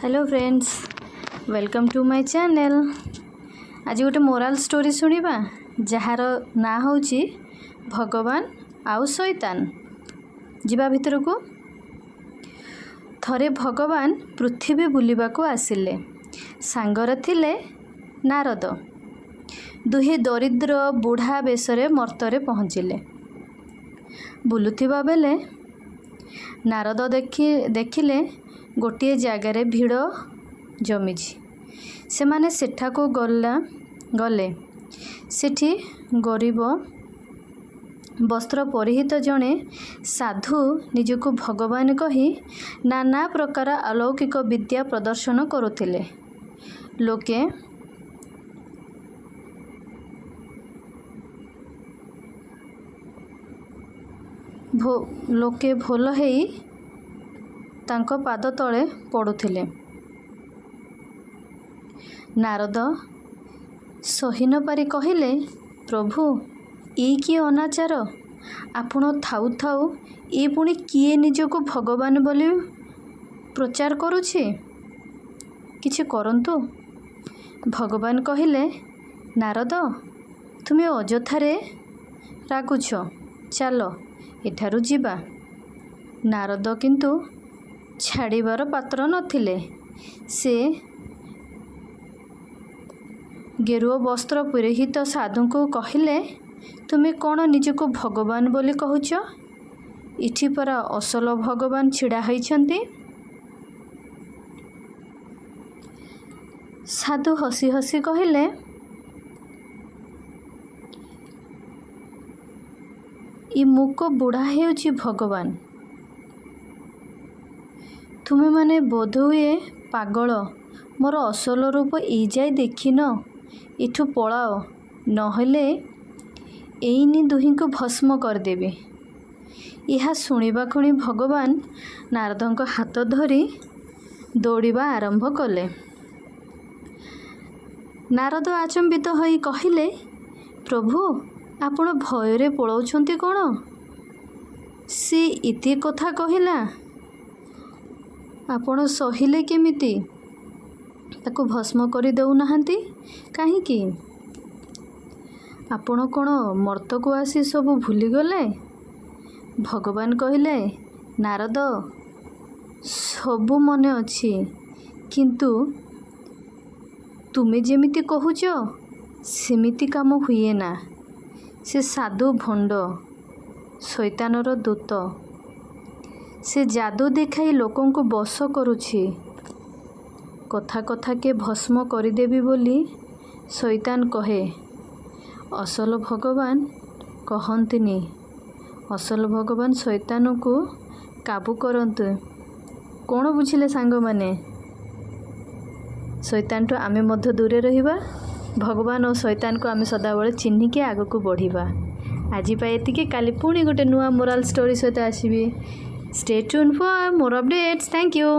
Hello friends, welcome to my channel. ଆଜି ଗୋଟେ moral story ଶୁଣିବା, ଯାହାର ନାଁ ହେଉଛି ଭଗବାନ ଆଉ ଶୈତାନ। ଯିବା ଭିତରକୁ। ଥରେ ଭଗବାନ ପୃଥିବୀ ବୁଲିବାକୁ ଆସିଲେ। ସାଙ୍ଗରେ ଥିଲେ ନାରଦ। ଦୁହେଁ ଦରିଦ୍ର ବୁଢ଼ା ବେଶରେ ମର୍ତ୍ତ୍ୟରେ ପହଞ୍ଚିଲେ। ବୁଲୁଥିବା ବେଳେ ନାରଦ ଦେଖିଲେ ଗୋଟିଏ ଜାଗାରେ ଭିଡ଼ ଜମିଛି। ସେମାନେ ସେଠାକୁ ଗଲେ। ସେଠି ଗରିବ ବସ୍ତ୍ର ପରିହିତ ଜଣେ ସାଧୁ ନିଜକୁ ଭଗବାନ କହି ନାନା ପ୍ରକାର ଅଲୌକିକ ବିଦ୍ୟା ପ୍ରଦର୍ଶନ କରୁଥିଲେ। ଲୋକେ ଭୋଲ ହେଇ ତାଙ୍କ ପାଦ ତଳେ ପଡ଼ୁଥିଲେ। ନାରଦ ସହି ନ ପାରି କହିଲେ, ପ୍ରଭୁ, ଏ କି ଅନାଚାର! ଆପଣ ଥାଉ ଥାଉ ଏ ପୁଣି କିଏ ନିଜକୁ ଭଗବାନ ବୋଲି ପ୍ରଚାର କରୁଛି? କିଛି କରନ୍ତୁ। ଭଗବାନ କହିଲେ, ନାରଦ, ତୁମେ ଅଯଥାରେ ରାଗୁଛ। ଚାଲ, ଏଠାରୁ ଯିବା। ନାରଦ କିନ୍ତୁ ଛାଡ଼ିବାର ପାତ୍ର ନଥିଲେ। ସେ ଗେରୁଆ ବସ୍ତ୍ର ପରିହିତ ସାଧୁଙ୍କୁ କହିଲେ, ତୁମେ କ'ଣ ନିଜକୁ ଭଗବାନ ବୋଲି କହୁଛ? ଏଠି ପରା ଅସଲ ଭଗବାନ ଛିଡ଼ା ହୋଇଛନ୍ତି। ସାଧୁ ହସି ହସି କହିଲେ, ଏ ମୂକ ବୁଢ଼ା ହେଉଛି ଭଗବାନ। ତୁମେମାନେ ବୋଧହୁଏ ପାଗଳ। ମୋର ଅସଲ ରୂପ ଏଯାଏ ଦେଖିନ। ଏଠୁ ପଳାଅ, ନହେଲେ ଏଇନି ଦୁହିଁଙ୍କୁ ଭସ୍ମ କରିଦେବି। ଏହା ଶୁଣିବା କ୍ଷଣି ଭଗବାନ ନାରଦଙ୍କ ହାତ ଧରି ଦୌଡ଼ିବା ଆରମ୍ଭ କଲେ। ନାରଦ ଆଚମ୍ବିତ ହୋଇ କହିଲେ, ପ୍ରଭୁ, ଆପଣ ଭୟରେ ପଳାଉଛନ୍ତି କ'ଣ? ସେ ଏତେ କଥା କହିଲା, ଆପଣ ସହିଲେ କେମିତି? ତାକୁ ଭସ୍ମ କରି ଦେଉନାହାନ୍ତି କାହିଁକି? ଆପଣ କ'ଣ ମର୍ତ୍ତକୁ ଆସି ସବୁ ଭୁଲିଗଲେ? ଭଗବାନ କହିଲେ, ନାରଦ, ସବୁ ମନେ ଅଛି, କିନ୍ତୁ ତୁମେ ଯେମିତି କହୁଛ ସେମିତି କାମ ହୁଏ ନା। ସେ ସାଧୁ ଭଣ୍ଡ, ଶୈତାନର ଦୂତ। ସେ ଯାଦୁ ଦେଖାଇ ଲୋକଙ୍କୁ ବଶ କରୁଛି। କଥା କଥାକେ ଭସ୍ମ କରିଦେବି ବୋଲି ଶୈତାନ କହେ। ଅସଲ ଭଗବାନ କହନ୍ତିନି। ଅସଲ ଭଗବାନ ଶୈତାନକୁ କାବୁ କରନ୍ତୁ। କ'ଣ ବୁଝିଲେ ସାଙ୍ଗମାନେ? ଶୈତାନଠୁ ଆମେ ମଧ୍ୟ ଦୂରେ ରହିବା। ଭଗବାନ ଓ ଶୈତାନକୁ ଆମେ ସଦାବେଳେ ଚିହ୍ନିକି ଆଗକୁ ବଢ଼ିବା। ଆଜି ପାଇଁ ଏତିକି। କାଲି ପୁଣି ଗୋଟେ ନୂଆ ମୋରାଲ୍ ଷ୍ଟୋରି ସହିତ ଆସିବି। Stay tuned for more updates. Thank you.